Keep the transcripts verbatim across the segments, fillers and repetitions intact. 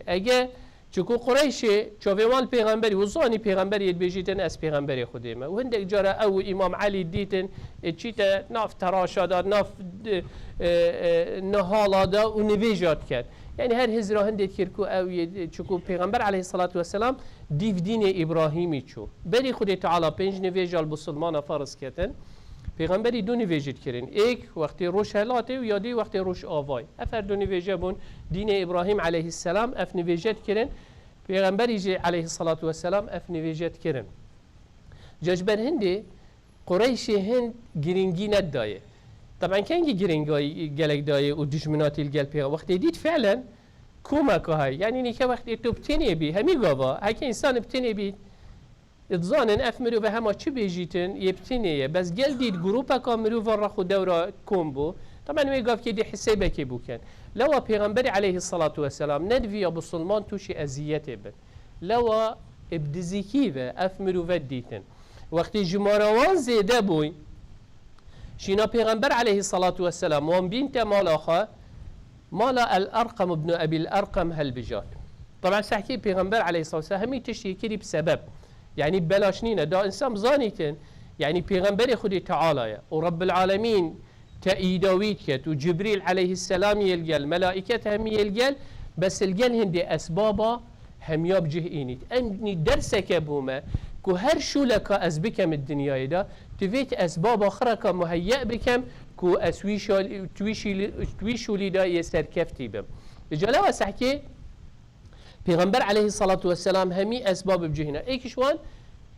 Eger çiku Qureyşê çavê wan li pêxemberî û zanî pêxemberî yê dibêjîtin ez pêxemberê Xwedê me. Û hindek cara ew û Îmam Elî dîtin, ê çîte nav teraşa da, nav, e, e, nihala da û nivêja diket. Yani her hizra hindê dikir ku ew yê, çiku Pêxember aleyhissalatu vesselam dîv dînê Îbrahîmî çû. Berî Xwedê Teala pênc nivêja li Bisilmana ferz ketin. Pêxemberî du nivêjî dikirin. Êk wextê roj helatê û ya dî wextê roj avayê. Ev her du nivêje bûn dînê Îbrahîm aleyhisselam ev nivêje dikirin. Pêxemberî jî aleyhissalatu vesselam ev nivêje dikirin. Ca ji ber hindê Qureyşê hind girîngî nedayê. Taban kengî girîngayî gelek dayê û dijminatî li gel pêxa. Wextê dît fi'len komeka heye. Yanî nîke wextê tu bi tenê bî, hemî gava, heke însan bi tenê bî, dizanin ev mirove hema çi bêjîtin, yê bi tenê ye. Bes gel dît grûpeka mirova rex û dewra kom bû. Taban wê gavkê dî hisêbekê bûken. Lewa Pêxemberî aleyhissalatu vesselam nediviya Bisilman tûşî eziyetê bin. Lewa ê bi dizîkî ve ev mirove dîtin. Wextê jimara wan zêde bûy, şîna Pêxember aleyhissalatu vesselam wan bîn te mala xwe, mala El Erqem ibn Ebil Erqem helbijart. Taban sehkê Pêxember aleyhissalatu vesselam hemî tiştî kirî bi sebeb. Yani belaş nîne. Da insan bizanîtin, yani Pêxemberê Xwedê Teala ye. Û Rabbil Alemîn teîda wî diket û Cibrîl aleyhisselam yê li gel, melaîket hemî yê li gel, bes li gel hindê esbaba hemiya bi cih înît. Em nî derseke bû me ku her şûleka ez bikem di dinyayê de, divêt esbaba xireka muheyye bikem ku ez wî şal-, twî şîli-, twî şûlî de yê serkeftî bim. Li calewa sehkê Pêxember aleyhissalatu vesselam hemî esbab bi cih îna. Êk ji wan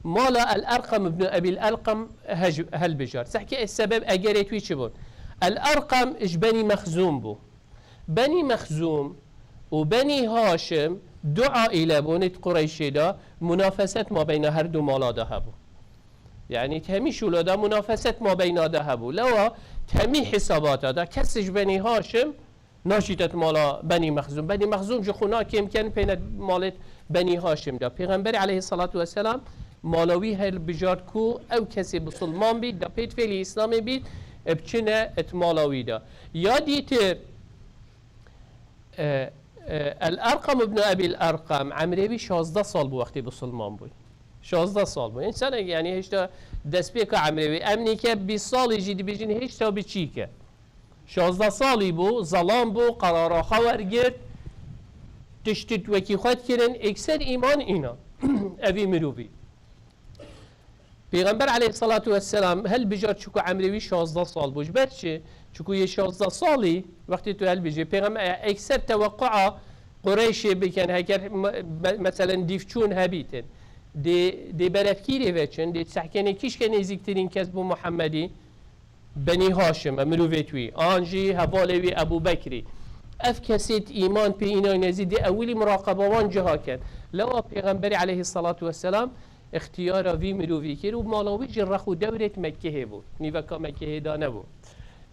mala El Erqem ibn Ebil Erqem hej-, helbijart. Sehkê sebeb egerê wî çi bûn? El Erqem ji Benî Mexzûm bû. Benî Mexzûm û Benî Haşim du aîle bûn di Qureyşê de, munafeset mabeyna her du mala de hebû. Yani hemî şûla de munafeset mabeyna de hebû. Lewa hemî hesabata de kes ji Benî Haşim naşîte mala Benî Mexzûm. Benî Mexzûm ji xwe nakêm ken pêne malê Benî Haşim de. Pêxemberê aleyhissalatu vesselam mala wî helbijart ku ew kesê bisilman bît, da pêt fêlî Îslamê bît, e, biçine et mala wî de. Ya dîtir, e, e, El Erqam ibn Ebil Erqam, emrê wî şazdeh sal bû wextê bisilman bû. Şazdeh sal bû. Însanek yani hêşta destpêka emrê wî. Em nîke bîst salî jî dibêjin hêşta biçîk e. Şazdeh salî bû, zelam bû, qerara xwe wergirt, tiştî wekî xwe dikirin, êkser îman îna. Evî mirovî. Pêxember aleyhissalatu vesselam helbijart çiku emrê wî şazdeh sal bû. Ji ber çi? Çiku yê şazdeh salî wextê tu helbijê, pêxember êkser tewequa Qureyşê bikin, heger me-, me-, meselen dîvçûn hebîtin. Dê, dê berevkîrê veçin, dê sehkenê kîşke nêzîktirîn kes bû Muhemmedî. Benî Haşim e, mirovê wî, an jî hevalê wî Ebû Bekrî. Ev kesêt îman pê înan nezî dê ewilî muraqeba wan ciha ken. Lewa Pêxemberî aleyhissalatu vesselam îxtiyara vî mirovî kir û mala wî jî rex û dewrêt Mekkehê bû. Nîveka Mekkehê da nebû.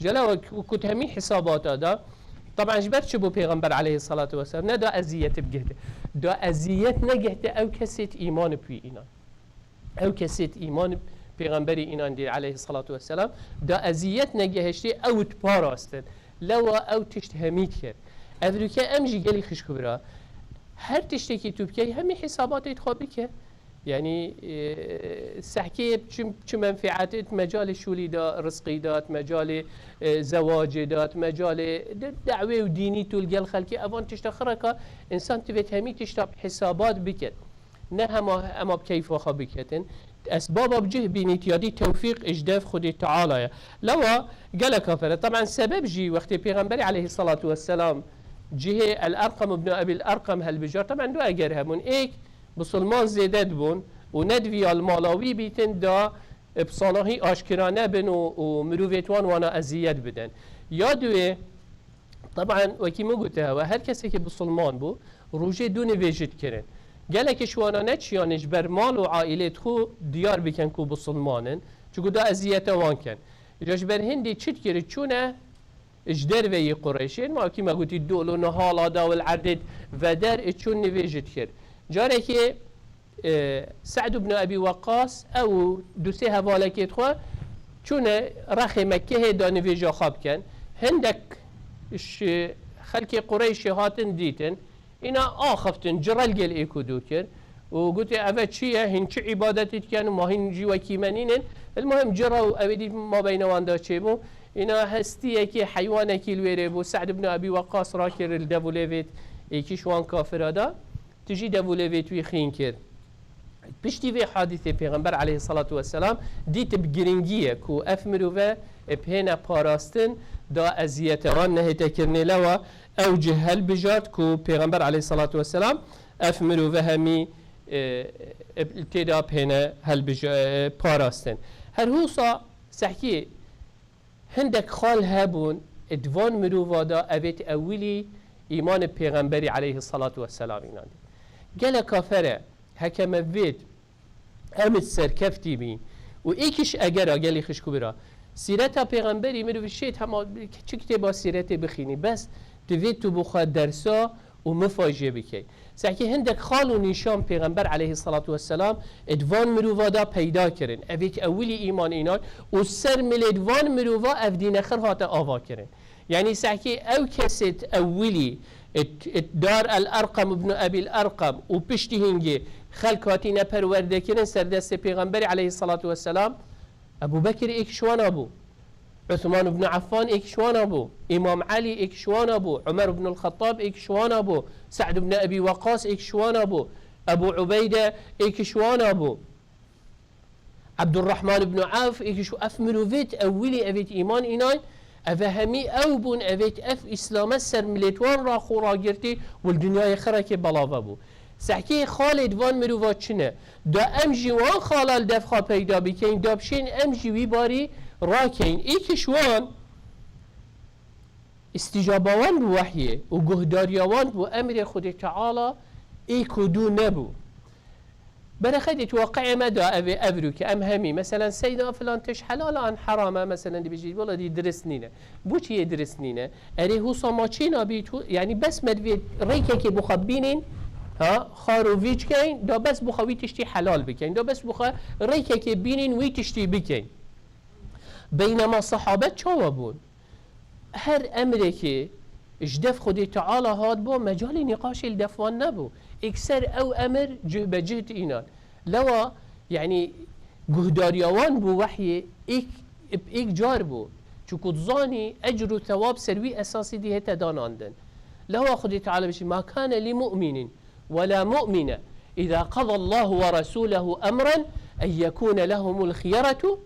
Jelewa ku-, kut hemî hesabata da, taban ji ber çi bû Pêxember aleyhissalatu vesselam? Ne da eziyet bigihte. Da eziyet negihte ew kesêt îman pî înan. Ew kesêt îman Pêxemberî înan dî aleyhissalatu vesselam, da eziyet negehiştî ew diparastin. Lewa ew tişt hemî dikir. Ev rûke em jî gelî xişk bira. Her tiştekî tu bikey hemî hesabatê xwe bike. Yani, e, sehkê çi, çi menfeet it mecalê şûlî da, rizqî dat, mecalê, e, zewacê dat, mecalê de-, dawê û dînî tu li gel xelkê evan tişta xireka insan divêt hemî tişta bi hesabat biket. Ne hema, hema bi keyfa xwe biketin. Esbaba bi cih bînît ya dî tewfîq ji dev Xwedê Teala ye. Lewa gelek afere. Taban sebeb jî wextê Pêxemberî aleyhissalatu vesselam cihê El Erqam ibn Ebil Erqam helbijart. Taban du eger hebûn. Êk, bisilman zêde dibûn û nediviya li mala wî bîtin da, e, bi sanahî aşkira nebin û, û mirovêt wan wana eziyet bidin. Ya duê, Teban, wekî min gote hewe, her kesekî bisilman bû, rojê du nivêjî dikirin. Gelek ji wana neçiyane ji ber mal û aîlê xwe diyar bikin ku bisilman in, çiku da eziyete wan ken. Îca ji ber hindî çi dikirin, çûne ji derveyî Qureyşên, ma wekî me gotî dol û nihala da û li erdê veder, çûn nivêjî dikir. Carekê e, Se'd ibn Ebî Weqqas, ew û du sê hevalekê xwe çûne rexê Mekkehê da nivêja xwe bikin. Hindek ji xelkê Qureyşê hatin dîtin, Îna axiftin, cira li gel êk û du kir û gotê, "Eve çi ye? Hîn çi îbadetê dikin û ma hîn jî wekî me nînin?" El muhim cira û ewê dî mabeyna wan de çêbû. Îna hestiyekî, heywanekî li wêrê bû. Se'd ibn Ebî Weqqas rakir li dev û lêvêt êkî ji wan kafira da. Tu jî dev û lêvêt wî xîn kir. Piştî vê hadîsê Pêxember aleyhissalatu vesselam dît bi giringî ye ku ev mirove ê bihêne parastin da eziyete wan nehête kirinê lewa ew cih helbijart ku Pêxember aleyhissalatu vesselam ev mirove hemî, e, e, tê da bihêne helbij-, e, parastin. Her husa sehkî hindek xal hebûn, di van mirova da evêt ewilî îmanê Pêxemberî aleyhissalatu vesselam înan dî. Gelek kafere heke me vêt em id serkeftî bîn û êkiş egera gelî xişk û bira. Sîreta Pêxemberî mirov şêt hema çi kitêba sîretê bixînî, bes divê tu bi xwe dersa û mifajê bikey. Sehkî hindek xal û nîşan Pêxember aleyhissalatu vesselam id van mirova da peyda kirin. Evêk ewilî îman înan û ser milê di van mirova ev dîne xir hate ava kirin. Yanî sehkî ew kesêt ewilî it, it Dar el Erqam ibn Ebil Erqam û piştî hingê xelk hatîne perwerdekirin ser destê Pêxemberî aleyhissalatu vesselam, Ebu Bekir êk ji wana bû. Uthman ibn Affan êk ji wana bû. Îmam Elî êk ji wana bû. Umer ibn el-Xettab êk ji wana bû. Se'd ibn Ebî Weqqas êk ji wana bû. Ebu Ubeyde êk ji wana bû. Ebdurrahman ibn Awf êk ji ev mirovêt ewilî evêt îman înan, eve hemî ew bûn, evêt ev Îslame ser milêt wan ra xwe ragirtî û li dinyayê xirekê belave bû. Sehkê xalê di van mirova çi ne? Da em jî wan xala li dev xwe peyda bikeyn, da bişên em jî wî barî rakeyn. Êkiş wan îstîcaba wan bi wehyê û guhdariya wan bi emrê Xwedê Teala êk û du nebû. Berexedê tu waqiê me da ev ê evrû ke em hemî, meselen, seyda filan tişt helal an heram e, meselen, dibêjî, wela dî dirist nîne. Bo çi yê dirist nîne? Erê, husa ma çê nabî tu, yanî bes me divê rêkekê bi xwe bînin, ha, xar û vîç keyn, da bes bi xwe wî tiştî helal bikeyn, da bes bi xwe rêkekê bînin wî tiştî bikeyn. Beynema sehabet çawa bûn? Her emrekê ji dev Xwedê Teala hat bo, mecalê nîqaşê li dev wan nebû. Êkser ew emir cih be cih diînan. Lewa, yanî guhdariya wan bû wehyê êk, êk car bû. Çunku dizanî ecr û thewab ser wî esasî dî hête danandin. Lewa Xwedê Teala bişî, "Ma kane li mu'minin ve la mu'mine, îza qada Allahu ve resûlehu emren, en yekûne lehumul khiyeretu."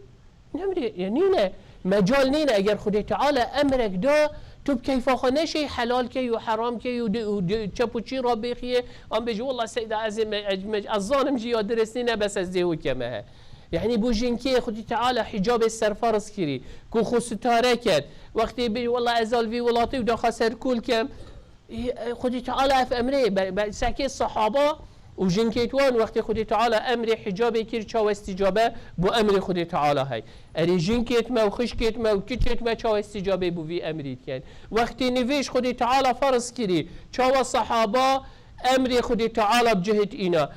Nemrê, ya nîne, mecal nîne, eger Xwedê Teala emrek da, tu bi keyfa xwe neşey helal key û heram key û di, û di, çep û çî ra bêxiye, an bêjî, "Wallah seyda ez ê me, ez me, ez zanim jî ya dirist nîne, bes ez dê û keme he." Yanî bo jinkê Xwedê Teala hicabê serferz kirî, ku xwe sitare ket, wextê bêjî, "Wallah ez al vî welatî û daxa ser kûl kem." Ê, e, Xwedê Teala ev emrê, be, be, sekê sehaba û jinkêt wan wextê Xwedê Teala emrê hicabê kir, çawa îstîcabe bo emrê Xwedê Teala hey. Erê jinkêt me û xişkêt me û kiçêt me çawa îstîcabê bo vî emrî dikin. Wextê nivêj Xwedê Teala ferz kirî, çawa sehaba emrê Xwedê Teala bi cihê diîna.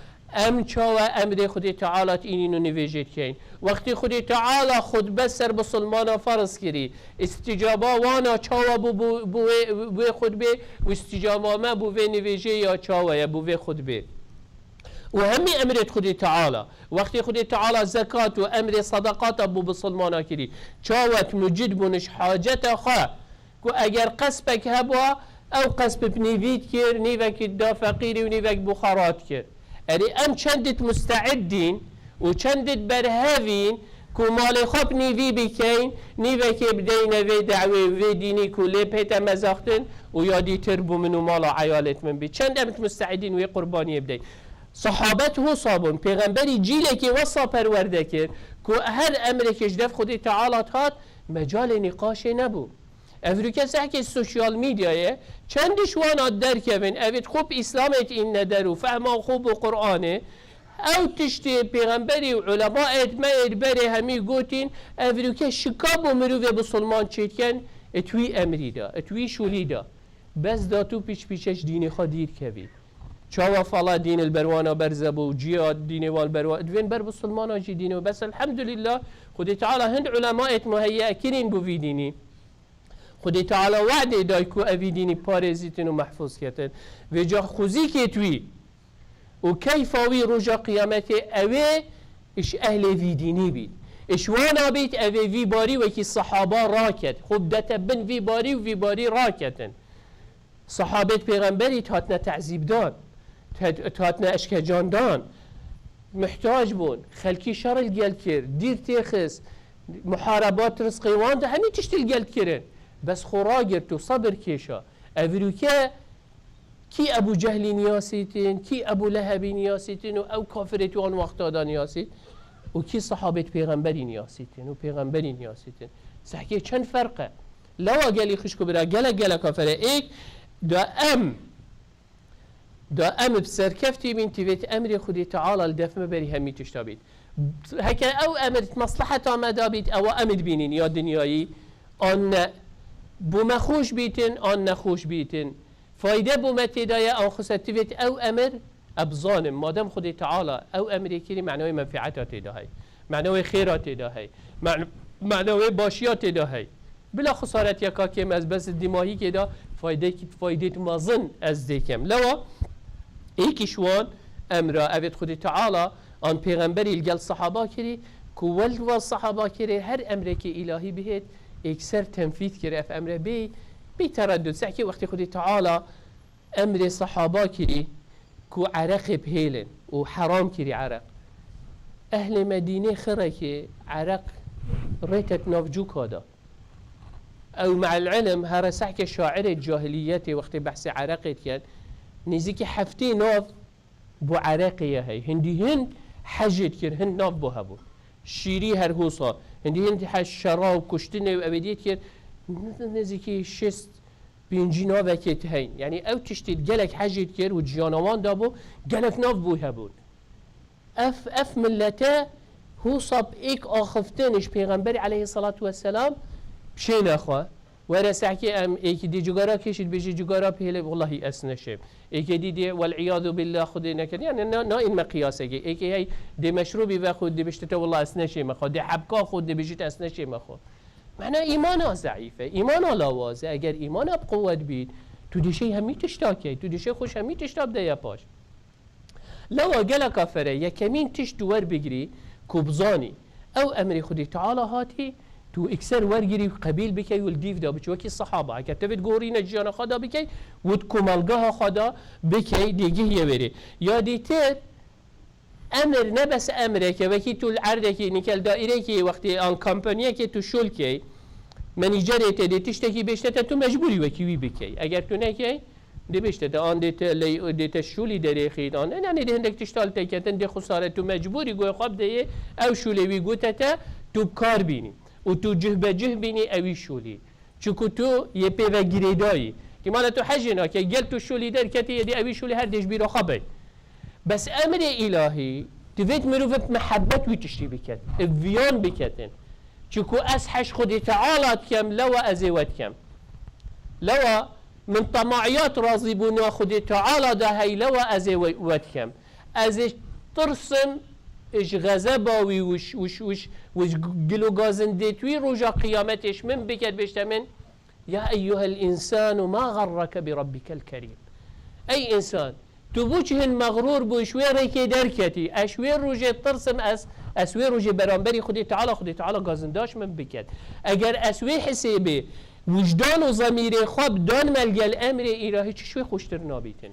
Em çawa emrê Xwedê Teala tînîn û nivêjê dikeyn? Wextê Xwedê Teala xutbe ser bisilmana ferz kirî, îstîcaba wana çawa bû, bû, bû wê, wê xutbê û îstîcaba me bû vê nivêjê ya çawa ye, bû vê xutbê? Û hemî emrê Xwedê Teala, wextê Xwedê Teala zekat û emrê sedeqata bû bisilmana kirî, çawa mucid bûn ji haceta xwe? Ku eger qespek hebûa, ew qesp bi nîvî dikir, nîvekî da feqîrî û nîvek bi xwe radikir. Erê, em çendit musteîdîn û çendit berhevîn ku malê xwe bi nîvî bikeyn, nîvekê bideyne vê dewê û vê dînî ku lê pête mezaxtin û ya dîtir bo min û mala eyalêt min bî. Çend em musteîdîn wê qurbaniyê bideyn. Sehabet wisa bûn, pêxemberî cîlekê wisa perwerde kir ku her emrekê ji dev Xwedê Teala hat, mecalê nîqaşê nebû. Evroke sehkê sosyal medyayê çend ji wana derkevin, evêt xwe bi Îslamê tînne der û fehma xwe bi Qur'anê, ew tiştê pêxemberî û ulemaêt me ê berê hemî gotîn, evroke şika bo mirovê bisilman çêdikin, it wî emrî de, it wî şûlî de. Bes da tu pîç pîçe ji dînê xwe dîr kevî. Çawa fala dîn li ber wana berze bû, ciya dînê wan li ber wan, divên ber bisilmana jî dînê. Bes elhemdulîllah, Xwedê Teala hind ulemaêt muheyye kirîn bo vî dînî. Xwedê Teala we'dê day ku evî dînî parêzîtin û mehfûz ketin. Vêca xwezîkê tu wî û keyfa wî roja qiyametê ew ê iş ehlê vî dînî bît. Iş wana bît, ev ê vî barî wekî sehaba raket. Xwe bidete bin vî barî û vî barî raketin. Sahabêt pêxemberî hatine tezîbdan, te-, hatine eşkecandan, muhtac bûn, xelkî şer li gel kir, dîr têxist, muharebat rizqê wan de hemî tişt li gel kirin. Bes xwe ragirt û sebir kêşa. Ev rûke kî Ebû Cehlî niyasîtin, kî Ebû Lehebî niyasîtin û ew kafirêt wan wexta da niyasît û kî sahabêt pêxemberî niyasîtin û pêxemberî niyasîtin. Sehkê çend ferq e. Lewa gelî xişk û bira, gelek gelek kafir e. Êk da em, da em bi serkeftî bîn, tîvêt emrê Xwedê Teala li def me berî hemî tişta bît. Heke ew emir mesleheta me da bît, ewa em dibînin ya dinyayî, an ne. Bo me xweş bîtin, an nexweş bîtin. Fayde bo me tê de ye, an xwese tivêt ew emir, e bizanim, madem Xwedê Teala ew emrê kirî, manawê menfeeta tê de hey. Manawê xêra tê de hey. Man-, manawê başiya tê de hey. Bila xisaretiya ka kêm ez bes dîmahîkê de faydekî, faydêt mezin ez dêkem. Lewa, êkî ji wan emra, evêt Xwedê Teala an pêxemberî li gel sehaba kirî, ku wel wa sehaba kirê her emrekê îlahî bihêt, êkser tenfîz kirê ev emre bê, bê tereddud. Sehkê wextê Xwedê Teala emrê sehaba kirî ku ereqê bihêlin û heram kirî ereq. Ehlê Medînê xirekê ereq rêtet nav cûka da. Ew me'el ilm here sehkê şairê cahiliyetê wextê behsê ereqê dikin, nêzîkî heftê nav bo ereqê ye hey. Hindî hin hejê dikir, hin nav bo hebû. Şîrî her hosa. Hindî hin he-, şera û kuştinê û evê diyê dikir, nêzîkî şêst pêncî navekê ti heyn. Yanî ew tiştê gelek hejê dikir û ciyana wan dabû, gelek nav bû hebûn. Ev, ev millete hûsab êk axiftin ji Pêxemberê aleyhisselatu vesselam çêne xwe. Were sehkê em êkî dî cigara kêşî dibêjî cigara pêlê, wellahî ez neşêm. Êkê dî dê, wel iyadu billah, Xwedê nekir. Yani na, na in me qiyasekê. Êkê hey dê meşrûbî ve xwe dibiştite, wallah ez neşême xwe. Dê hebka xwe dibişit, ez neşême xwe. Mena îmana zeîf e, îmana lawaz e. Eger îmana bi quwet bît, tu dişê hemî tişta key, tu dişê xwe ji hemî tişta bideye paş. Lewa geleka fere, yekemîn tişt tu wer bigirî, ku bizanî, ew emrê Xwedê Teala hatî, tu ikser wergirî û qebîl bikey û li dîv de biçî. Wekî sehaba, heke tevê gorîne jiyana xwe da bikey, û di komelgeha xwe da bikey, dê gihiyê wêrê. Ya dîtir, emir ne bes emreke, wekî tu li erdekî, nîke li daîrekî wextê an kampaniyekê tu şûl key, menîcerê te dê tiştekî bêjte te, tu mecbûrî wekî wî bikey. Eger tu nekey, dê bêjte te an dê te ley, dê te şûlî derêxît, an, yani dê hindek tişta li te ketin, dê xusare tu mecbûrî goyê xwe bideyê, ew şûlê wî gote te, tu bi kar bînî. Û tu cih be cih bînî ewî şûlî. Çiku tu yê pê ve girêdayî. Kîmane tu hejê nake, gel tu şûlî derketî, yê dî ewî şûlî her dê ji bîra xwe bey. Bes emrê îlahî, divêt mirov bi mihebet wî tiştî biket, bi viyan biketin. Çiku ez hej Xwedê Teala dikem, lewa ez ê we dikem. Lewa min temaiyat razîbûna Xwedê Teala de hey, lewa ez ê we, we dikem. Ez ê tirsim ji xezeba wî û ji, û ji, û ji, û ji gil û gazindêt wî roja qiyametê ji min biket, bêjte min, ya eyyuhel însanu ma xerreke bi rabbikel kerîm. Ey însan, tu bo çi hin mexrûr bû, ji wê rêkê derketî? Ez ji wê rojê tirsim, ez, ez wê rojê beramberî Xwedê Teala, Xwedê Teala gazinda ji min biket. Eger ez wê hisêbê wijdan û zemîrê xwe bidan me li gel emrê îlahî, çi ji wê xweştir nabîtin?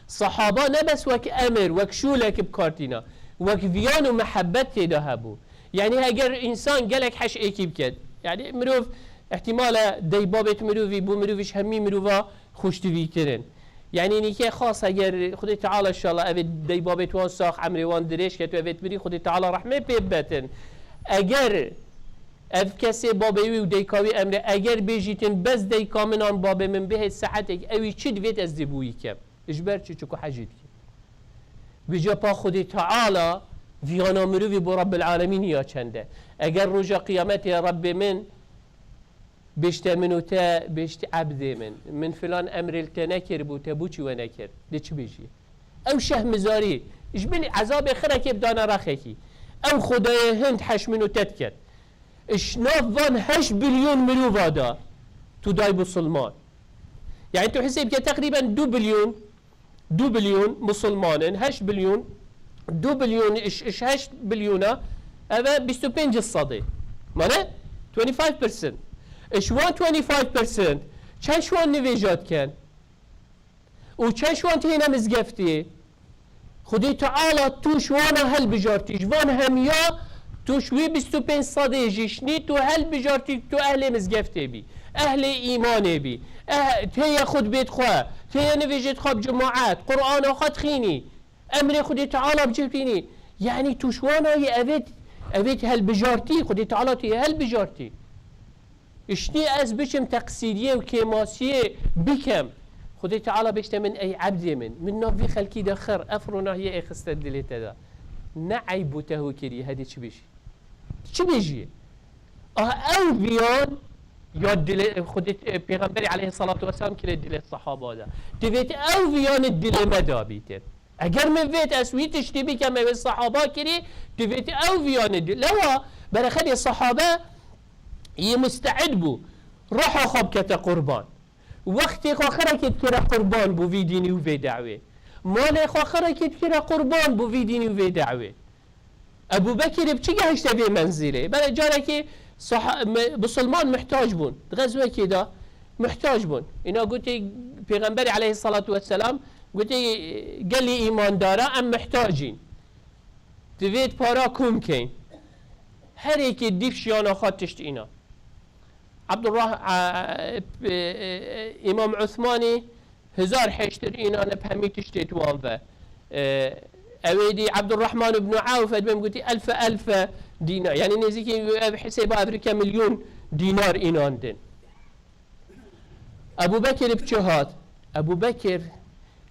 Sehaba ne bes wek emir, wek şûlek bi kar tîna, wek viyan û mihebet tê de hebû. Yanî heger însan gelek heş êkî biket, yanî mirov, îhtîmal e dey babêt mirovî bo mirovî ji hemî mirova xweştivîtir in. Yanî nîke xas heger Xwedê Teala, înşallah, evê dey babêt wan sax, emrê wan dirêj ket û evêt mirî, Xwedê Teala rehmê pê bibetin. Eger ev kesê babê wî û deyka wî emrê, eger bêjîtin, bes deyka min an babê min bihêt saetek, ewî çi divêt ez dê bo wî kem? Ji ber çi? Çiku hecî dike. Vêca pa Xwedê Teala viyana mirovî bo Rabbil Alemîn ya çend e. Eger roja qiyametê Rabbê min bêjte min û te, bêjte ebdê min, min filan emrê li te nekiribû, te bo çi we nekir? Dê çi bêjî? Ew şehmizarî, ji bilî ezabê xirekê bidana rexekî. Ew xwedayê hind heş min û te diket. Ji nav van heşt bilyon mirova da, Tu day Musulman. Yani tu hesap ke teqrîben du bilyon, du bilyon Musulman in, heşt bilyon, du bilyon iş, iş heşt bilyona, eve bîst û pênc sedî. Mane? Twenty five percent. Iş wan twenty five percent, çend şwan nivêjat ken? Û çend şwan têne mizgeftê? Xwedê Teala tu ji wana helbijartî, ji van hemiya tu ji wê bîst û pênc sedê jî şinî tu helbijartî, tu ehlê mizgeftê bî, ehlê îmanê bî, eh, têye xutbê xwe, têye nivêjê xwe bi cemaet, Qur'ana xwe dixînî, emrê Xwedê Teala bi cih bînî. Yanî tu ji wana yî evê, evê helbijartî, Xwedê Teala tu yê helbijartî. Ştî ez biçim teqsîriyê û kêmasiyê bikem. Xwedê Teala bêjte min, ey ebdê min, min nav vî xelkî de xir, ev ronahiyê ê xiste dilê te de. Ne eyb û te hû kirî, hedî çi bêjî? Çi bêjî? Ah, ew viyan ya dilê, Xwedê, Pêxemberê aleyhissalatu vesselam kirê dilê sehaba de. Divêt ew viyanê dilê me de bîtin. Eger min vêt ez wî tiştî bikem, ew ê sehaba kirî, divêt ew viyanê di-, lewa berexedê sehabe yê musteid bû. Ruha xwe bikete qurban. Wextê xwe xirekê dikire qurban bû vî dînî û vê dawê. Malê xwe xirekê dikire qurban bû vî dînî û vê dawê. Ebu Bekirê bi çi gehişte vê menzîlê? Belê carekê saha-, me-, Musulman muhtac bûn. Di xezwekê de muhtac bûn. Îna gotê Pêxemberê aleyhissalatu vesselam, gotê, gelî îmandara em muhtacîn. Divêt para kom keyn. Her yekê dîf jiyana xwe tişt îna. Abdurrah-, a, e, e, Îmam Usmanî hezar hêştir înan bi hemî tiştê di wan ve. E, ew ê dî Abdurrahman ibn Awf, ez bêm gotî elfe elfe dînar. Yanî nêzîkî ev hesêba evrike milyon dînar înan din. Ebu Bekir bi çi hat? Ebu Bekir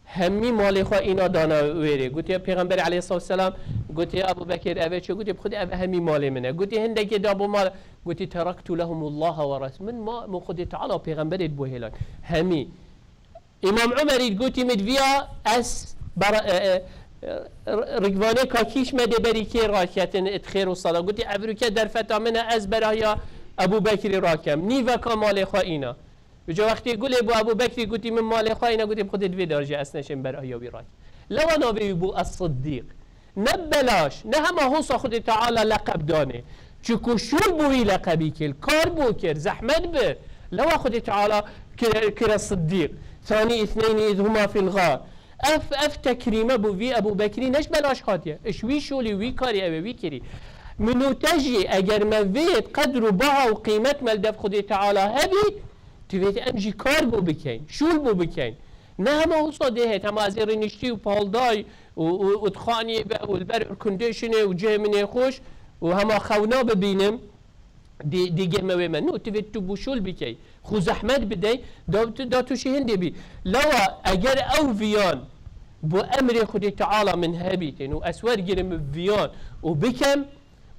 hemî malê xwe îna dana wêrê. Gotiye Pêxemberê aleyhissalatu vesselam, gotiye Ebu Bekir, ev ê çi? Gotiye bi Xwedê ev hemî malê min e. Gotiye hindekê da bo mal, gotiye teraktu lehumullaha ve res-, min ma, min Xwedê Teala û Pêxemberê bo hêlan. Hemî. Îmam Umerî gotî, min viya ez bara-, e, e, e, rikvanê kakîş me dê berî kê raketin it xêr û sada. Gotî, evrûke derfeta min e, ez berahiya Ebu Bekirî rakem. Nîveka malê xwe îna. Vêca wextê gulê bo Ebu Bekirî gotî, min malê xwe îna, gotî, bi Xwedê divê darje ez neşêm berahiya wî rakim. Lewa navê wî bû Es-Siddîq. Ne belaş, ne hema hosa Xwedê Teala leqeb danê. Çiku şûl bû wî leqebî kir, kar bû kir, zehmet bi. Lewa Xwedê Teala kire, kire Siddîq. Thanî îthneyni îz huma fil ğar. Ev, ev tekrîme bû vî Ebû Bekrî ne ji belaş hatiye. Ji wî şûlî, wî karî ew ê wî kirî. Min û te jî eger me vê qedr û baha û qîmet me li dev Xwedê Teala hebî, divêt em jî kar bû bikeyn, şûl bû bikeyn. Ne hema wisa dê hêt, hema ez ê rîniştî û palday û, û, û dixaniyê be û li ber airconditionê û cihê min ê xweş û hema xewna bibînim, dê, dê gême wê me. No, tu vê tu bûşûl bikey, xwe zehmet bidey, da tu, da tu şî hindê bî. Lewa eger ew viyan bo emrê Xwedê Teala min hebîtin û ez wergirim viyan û bikem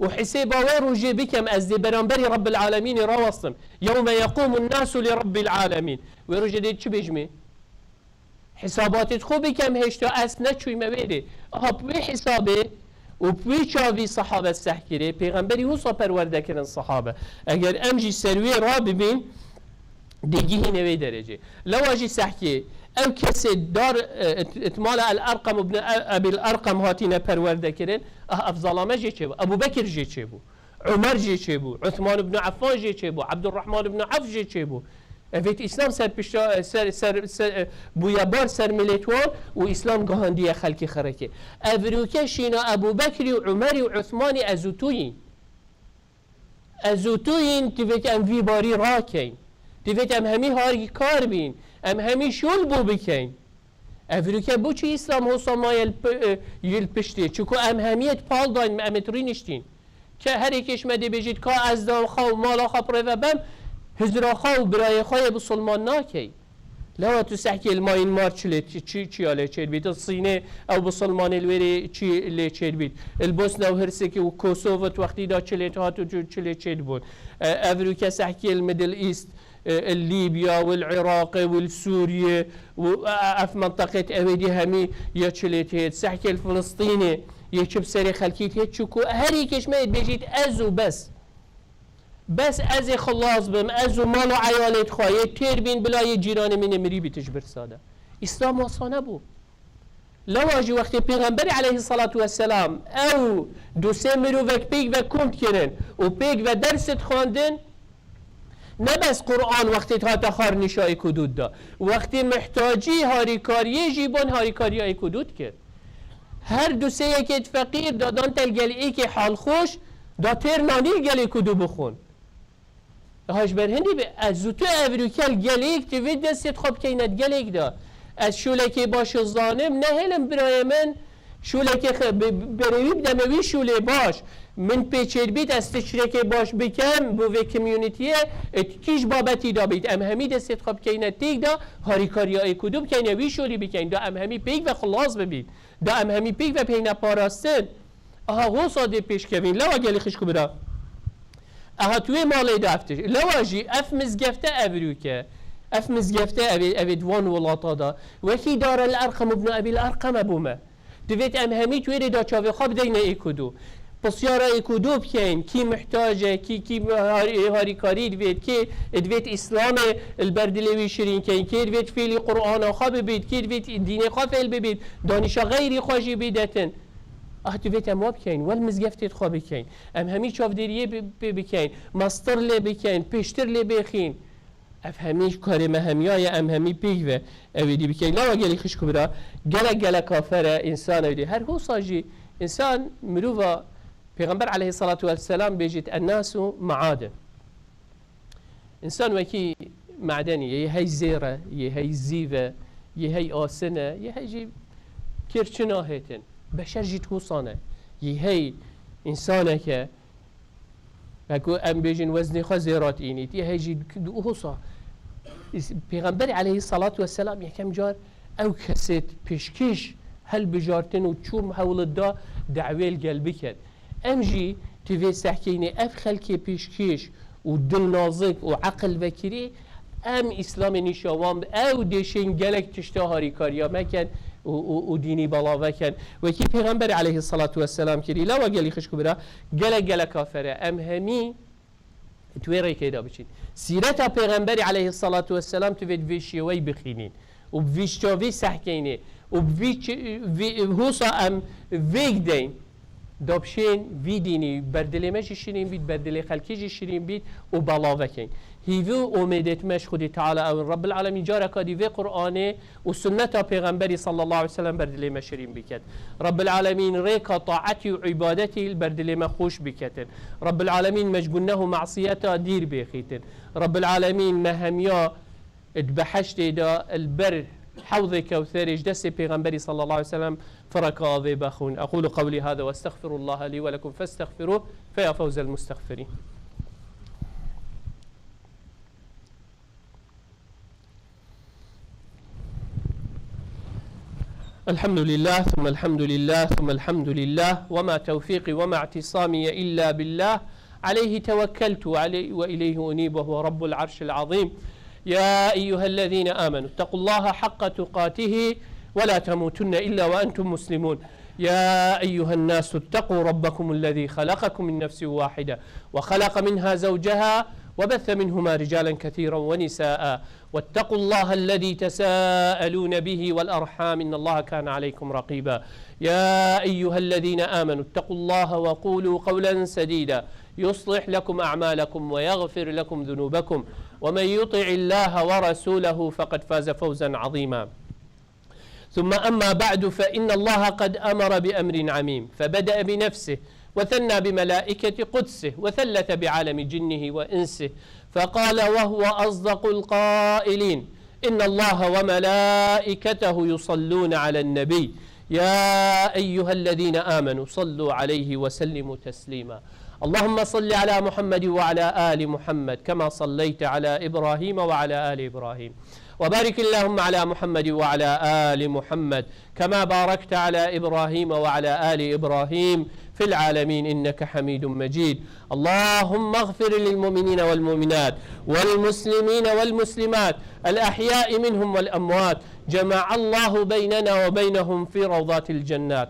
û hisêba wê rojê bikem, ez dê beramberî Rabbil Alemînê rawestim. Yewme yequmun nasu li Rabbil Alemîn. Wê rojê dê çi bêjmê? Hisabatê xwe bikem, hêşta ez neçûyme wê dê. Aha, bi wê hisabê û bi wê çavî sahabe sehkirê, pêxemberî wisa perwerde kirin sahabe. Eger em jî ser wê rabibîn, dê gihîne wê derecê. Lewa jî sehkê, ew kesê dar, e, it-, itmala El Erqam ibn E-, Ebil Erqam hatîne perwerde kirin, ah, ev zalame jê çêbû, Ebu Bekir jê çêbû. Umer jê çêbû, Uthman ibn Affan jê çêbû, Abdurrahman ibn Auf jê çêbû. Evêt Îslam ser pişta, ser, ser, ser, bûye bar ser milêt wan û Îslam gihandiye xelkê xerekê. Evrûke şîna Ebû Bekrî û Umerî û Uthmanî ez û tu yîn. Ez û tu yîn, divêt em vî barî rakeyn. Divêt em hemî harî kar bîn. Em hemî şûl bû bikeyn. Evrûke boçî Îslam hosa maye li pi-, e, yil piştê? Çiku em hemiyê di pal dayn, em ê di rî niştîn. Ke her yekê ji me dê bêjît, ka ez da xwe û mala xwe bi rê ve bem, hizra xwe û birayê xwe yê bisilman nakey. Lewa tu sehkê li Myanmar çi lê, çi, çi, çiya lê çêdibît? Li Sînê ew bisilmanê li wêrê çi lê çêdibît? Li Bosna û Hersekê û Kosovo tu wextî da çi lê hat û çi, çi lê çêdibûn? E, evrûke sehkê li Middle East, e, li Lîbya, û li Iraqê, û li Sûriyê, û, e, e, ev menteqet ew ê dî hemî ya çi lê têt, sehkê li Filistînê yê çi bi serê xelkî têt, çiku her yekê ji me yê dibêjît ez û bes. Bes ez ê xilas bim, ez û mal û eyalê xwe yê têr bîn bila yê cîranê min ê mirî bî tu ji birsa de. Îslam wasa nebû. Lewa jî wextê Pêxemberê aleyhissalatu vesselam ew du sê mirovek pêk ve kom kirin û pêk ve ders dixwandin, ne bes Quran wextê hate xar nîşa êk û dû da. Wextê mihtacî harîkariyê jî bon harîkariya êk û dû dikir. Her du sê yekê feqîr dadan tel gel êkê halxweş da têr nanî gel êk û dû bixwin. Ha ji ber hindî be, ez û tu evrûkel gelêk, tu vê destê xwe bikeyne di gelêk de. Ez şûlekê baş zanim, nehêlim birayê min, şûlekê xe-, bi-, berê wî bideme wî şûlê baş. Min pê çêr bît, ez tiştekê baş bikem, bo vê communityê, e, kîj babetî da bît. Em hemî destê xwe bikeyne têk de, harîkariya êk û dû bikeyne, wî şûlî bikeyn, da em hemî pêk ve xilas bibîn. Da em hemî pêk ve bihêne parastin. Aha, hosa dê pêşkevîn. Lewa gelî xişk û bira. Aha, tu wê malê de ev tişt. Lewa jî ev mizgefte ev rûke. Ev mizgefte ev ê, ev ê di wan welata da. Wekî Darel Erqem ibn Ebil Erqem e bo me. Divêt em hemî tu wê rê da çavê xwe bideyne êk û dû. Pisyara êk û dû bikeyn. Kî muhtac e, kî, kî har-, harîkarî divêt, kî divêt Îslamê li ber dilê wî şirîn keyn, kî divêt fêlî Qur'ana xwe bibît, kî divêt dînê xwe fêl bibît, danîşa xeyrî xwe jî bîdetin. Ah, divêt em wa bikeyn, wel mizgeftê xwe bikeyn. Em hemî çavdêriyê bi-, bi-, bikeyn. Mastir lê bikeyn, pêştir lê bêxîn. Ev hemî karê me hemiya ye, em hemî pêk ve ew êdî bikeyn. Lewa gelî xişk û bira, gelek gelek afer e, însan êdî. Her hosa jî, însan mirova Pêxember aleyhissalatu vesselam bêjît, "Ennasu maadin." Însan wekî madenî ye, yê hey zêr e, yê hey zîv e, yê hey asin e, yê hey jî kêr çi nahêtin. Beşer jî di hosa ne. Yê hey însanek e, wekû em bêjin weznê xwe zêrat înît. Yê hey jî di hosa. Îs-, Pêxemberê aleyhissalatu vesselam yekem car ew kesêt pêşkêş helbijartin û çûm hewlit da dewêl gel biket. Em jî tu vê sehkînê ev xelkê pêşkêş û dilnazik û eqil vekirî, em Îslamê nîşa wan bi, ew dêşên gelek tişta harîkariya me ken û, û, û dînî bala veken. Wekî Pêxemberê aleyhissalatu vesselam kirî, lewa gelî xişk û bira, gelek gelek afere. Em hemî tu wê rêkê de biçîn. Sîreta Pêxemberê aleyhissalatu vesselam tu vê di vê şêweyî bixînîn û bi vî çavî sehkeynê û bi vî çi-, vî, hosa em vêg deyn, da bişên vî dînî ber dilê me jî şirîn bît, ber dilê xelkê jî şirîn bît û bela vekeyn. Hîvî û omêdêt me ji Xwedê Teala ew in. Rabbil Alemîn careka dî vê Qur'anê û sunneta Pêxemberî sallallahu aleyhi ve sellem ber dilê me şirîn biket. Rabbil Alemîn rêka taetî û îbadetî li ber dilê me xweş biketin. Rabbil Alemîn me ji guneh û masiyeta dîr bêxîtin. Rabbil Alemîn me hemiya di behiştê de li ber hewzê Kewserê ji destê Pêxemberî sallallahu aleyhi ve sellem fireka avê bexwin. أقول قولي هذا وأستغفر الله لي ولكم فاستغفروه فيا فوز المستغفرين. الحمد لله، ثم الحمد لله، ثم الحمد لله، وما توفيقي وما اعتصامي إلا بالله، عليه توكلت وعلي-، وإليه أنيب، وهو رب العرش العظيم. يا أيها الذين آمنوا اتقوا الله حق تقاته ولا تموتن إلا وأنتم مسلمون. يا أيها الناس اتقوا ربكم الذي خلقكم من نفس واحدة وخلق منها زوجها وبث منهما رجالا كثيرا ونساء واتقوا الله الذي تساءلون به والأرحام إن الله كان عليكم رقيبا. يا أيها الذين آمنوا اتقوا الله وقولوا قولا سديدا يصلح لكم أعمالكم ويغفر لكم ذنوبكم ومن يطع الله ورسوله فقد فاز فوزا عظيما. ثم أما بعد، فإن الله قد أمر بأمر عميم، فبدأ بنفسه، وثنى بملائكة قدسه، وثلث بعالم جنه وإنسه، فقال وهو أصدق القائلين: إن الله وملائكته يصلون على النبي، يا أيها الذين آمنوا صلوا عليه وسلموا تسليما. اللهم صل على محمد وعلى آل محمد كما صليت على إبراهيم وعلى آل إبراهيم. وبارك اللهم على محمد وعلى آل محمد كما باركت على إبراهيم وعلى آل إبراهيم في العالمين إنك حميد مجيد. اللهم اغفر للمؤمنين والمؤمنات والمسلمين والمسلمات الأحياء منهم والأموات. جمع الله بيننا وبينهم في روضات الجنات.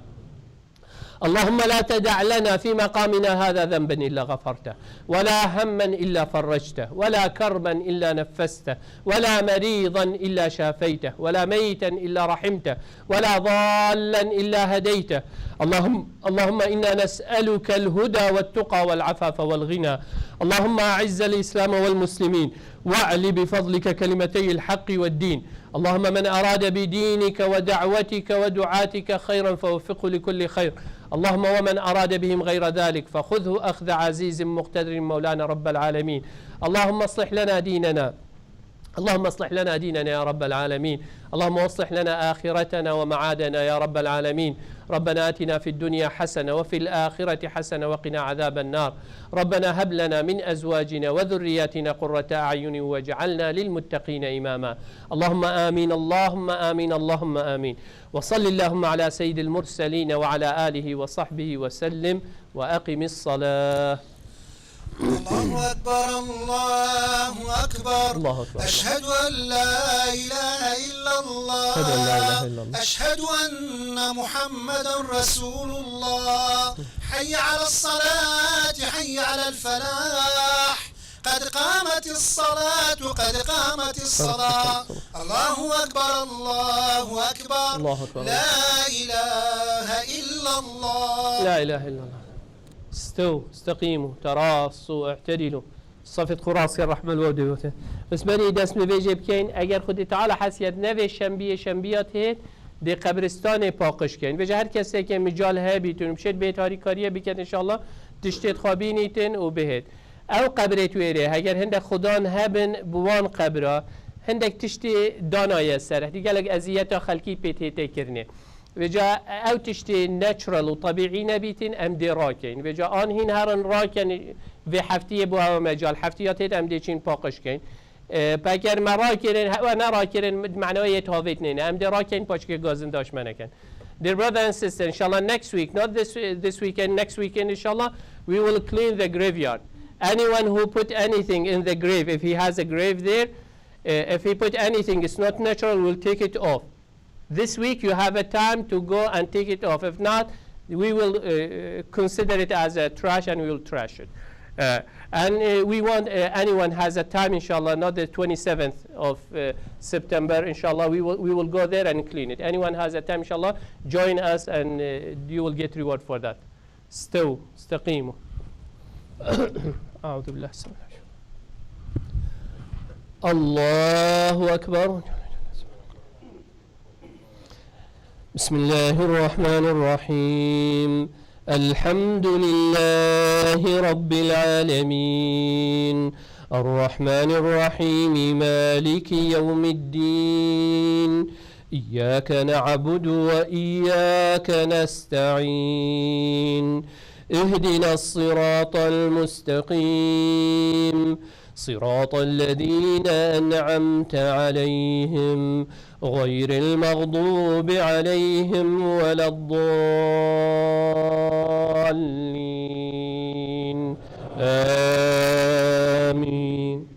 اللهم لا تدع لنا في مقامنا هذا ذنبا إلا غفرته، ولا هما إلا فرجته، ولا كربا إلا نفسته، ولا مريضا إلا شافيته، ولا ميتا إلا رحمته، ولا ضالا إلا هديته. اللهم، اللهم إنا نسألك الهدى والتقى والعفاف والغنى. اللهم أعز الإسلام والمسلمين، وأعل بفضلك كلمتي الحق والدين. اللهم من أراد بدينك ودعوتك ودعاتك خيرا فوفقه لكل خير. اللهم ومن أراد بهم غير ذلك فخذه أخذ عزيز مقتدر مولانا رب العالمين. اللهم اصلح لنا ديننا. اللهم اصلح لنا ديننا يا رب العالمين. اللهم اصلح لنا آخرتنا ومعادنا يا رب العالمين. ربنا آتنا في الدنيا حسنة وفي الآخرة حسنة وقنا عذاب النار. ربنا هب لنا من أزواجنا وذرياتنا قرة أعين واجعلنا للمتقين إماما. اللهم آمين، اللهم آمين، اللهم آمين. وصل اللهم على سيد المرسلين وعلى آله وصحبه وسلم. وأقم الصلاة. الله أكبر، الله أكبر. الله أكبر. أشهد أن لا إله إلا الله. أشهد أن لا إله إلا الله. أشهد أن محمدا رسول الله. حي على الصلاة، حي على الفلاح. قد قامت الصلاة، قد قامت الصلاة. الله أكبر، الله أكبر. الله أكبر. لا إله إلا الله. لا إله إلا الله. استووا، استقيموا، تراصوا، اعتدلوا. Safê xwe rastî rehme li we dê gotin. Bes berî dest nivêjê bikeyin, eger Xwedê Teala hesiyet nevê şembiyê, şembiya tihêt, dê qebristanê paqij keyin. Vêca her kesekê mical hebîtin û bişêt bêt harîkariyê biket, înşallah tiştê xwe bînîtin û bihêt. Ew qebrê tu êrê, heger hindek xudan hebin bi wan qebra, hindek tiştê danaye ser, hindî gelek eziyeta xelkî pê tê tê kirinê. Vêca ew tiştê natural û tebîî nebîtin, em dê rakeyn. Vêca an hîn herin raken vê heftiyê bo ew mecal. Heftiya têt em dê çîn paqij keyn. E, peker me rakirin, hewa ne rakirin, manaya yê tavêt nêne. Em dê rakeyn paçkê gazindaş me neken. Dear brother and sister, inshallah next week, not this, this weekend, next weekend, inshallah, we will clean the graveyard. Anyone who put anything in the grave, if he has a grave there, uh, if he put anything, it's not natural, we'll take it off. This week you have a time to go and take it off. If not, we will, uh, consider it as a trash and we will trash it. Uh, and, uh, we want, uh, anyone has a time, inshallah, not the twenty-seventh of, uh, September, inshallah, we will, we will go there and clean it. Anyone has a time, inshallah, join us and, uh, you will get reward for that. استووا، استقيموا. أعوذ بالله السميع العليم. الله أكبر. بسم الله الرحمن الرحيم. الحمد لله رب العالمين. الرحمن الرحيم. مالك يوم الدين. إياك نعبد وإياك نستعين. اهدنا الصراط المستقيم. صراط الذين أنعمت عليهم غير المغضوب عليهم ولا الضالين. آمين.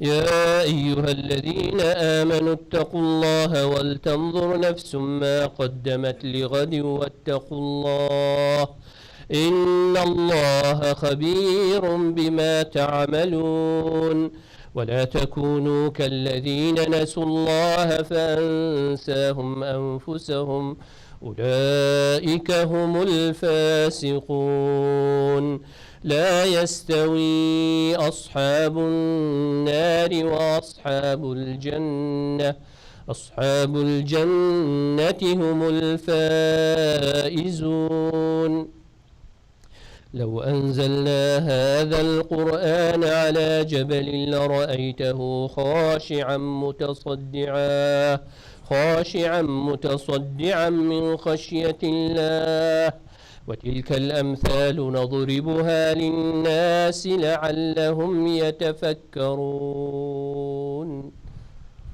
يا أيها الذين آمنوا اتقوا الله ولتنظر نفس ما قدمت لغد واتقوا الله إن الله خبير بما تعملون. ولا تكونوا كالذين نسوا الله فأنساهم أنفسهم أولئك هم الفاسقون. لا يستوي أصحاب النار وأصحاب الجنة. أصحاب الجنة هم الفائزون. لو أنزلنا هذا القرآن على جبل لرأيته خاشعا متصدعا، خاشعا متصدعا من خشية الله. وتلك الأمثال نضربها للناس لعلهم يتفكرون.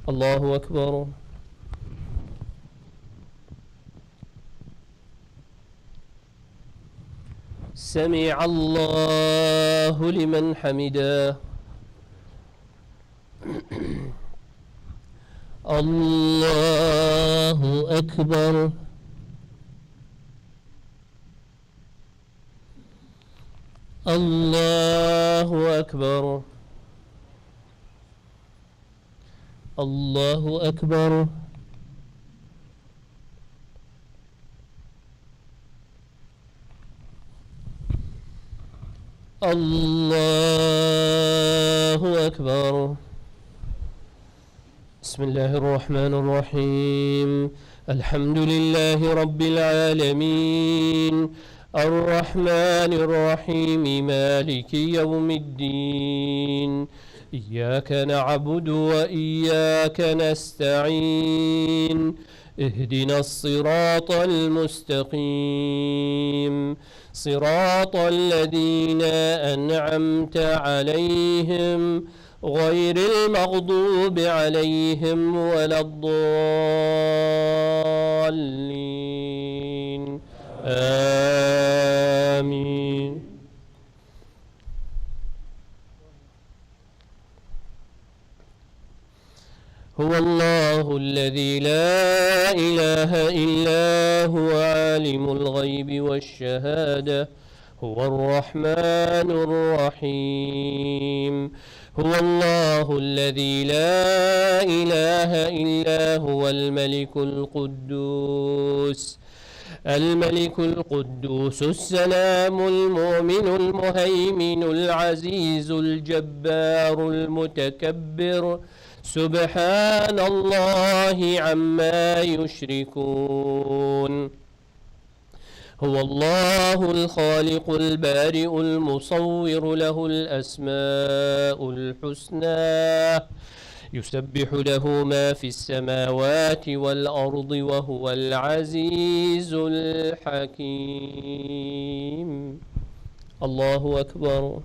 الله أكبر. سمع الله لمن حمده. الله أكبر. الله أكبر. الله أكبر. الله أكبر. بسم الله الرحمن الرحيم. الحمد لله رب العالمين. الرحمن الرحيم. مالك يوم الدين. إياك نعبد وإياك نستعين. اهدنا الصراط المستقيم. صراط الذين أنعمت عليهم غير المغضوب عليهم ولا الضالين. آمين. هو الله الذي لا إله إلا هو عالم الغيب والشهادة هو الرحمن الرحيم. هو الله الذي لا إله إلا هو الملك القدوس الملك القدوس السلام المؤمن المهيمن العزيز الجبار المتكبر. سبحان الله عما يشركون. هو الله الخالق البارئ المصور له الأسماء الحسنى. يسبح له ما في السماوات والأرض وهو العزيز الحكيم. الله أكبر.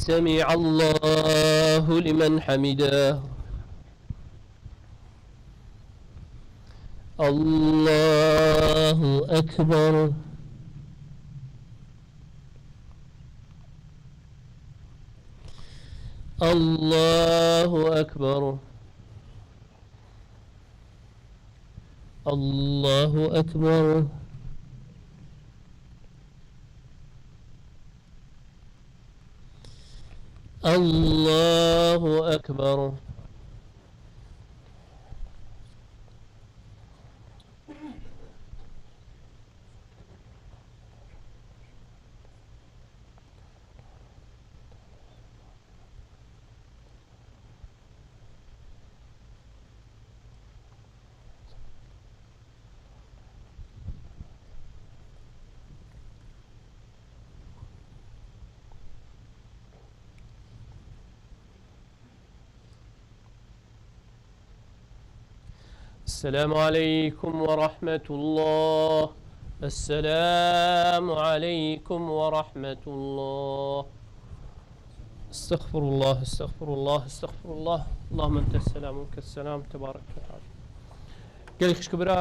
سمع الله لمن حمده. الله أكبر. الله أكبر. الله أكبر. الله أكبر. السلام عليكم ورحمة الله. السلام عليكم ورحمة الله. استغفر الله، استغفر الله، استغفر الله. اللهم أنت السلام ومنك السلام، تبارك وتعالى. Gelek xişk û bira,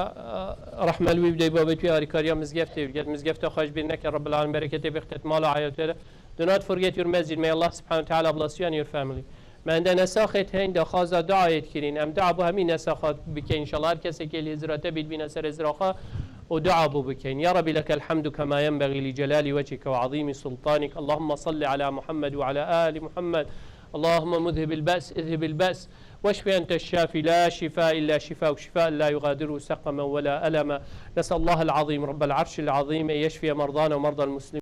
rehme li wî bidey, babê wî harîkariya mizgeftê bike, mizgefta xwe ji bîr neke, Rebbil Alemin bereketê bixite mala eyaletê de. Do not forget your masjid. May Allah subhanahu wa ta'ala bless you and your family. Me hende nesaxê hene, daxwaza duayê dikirîn. Em dua bo hemî nesaxa bikeyn. Înşallah her kesekê li hizira te bî, dibîne ser hizira xwe û dua bo bikeyn. يا رب لك الحمد كما ينبغي لجلال وجهك وعظيم سلطانك. اللهم صل على محمد وعلى آل محمد. اللهم مذهب البأس، اذهب البأس. واشف أنت الشافي، لا شفاء إلا شفاؤك، شفاء لا يغادر سقما ولا ألما. نسأل الله العظيم رب العرش العظيم أن يشفي مرضانا ومرضى المسلمين.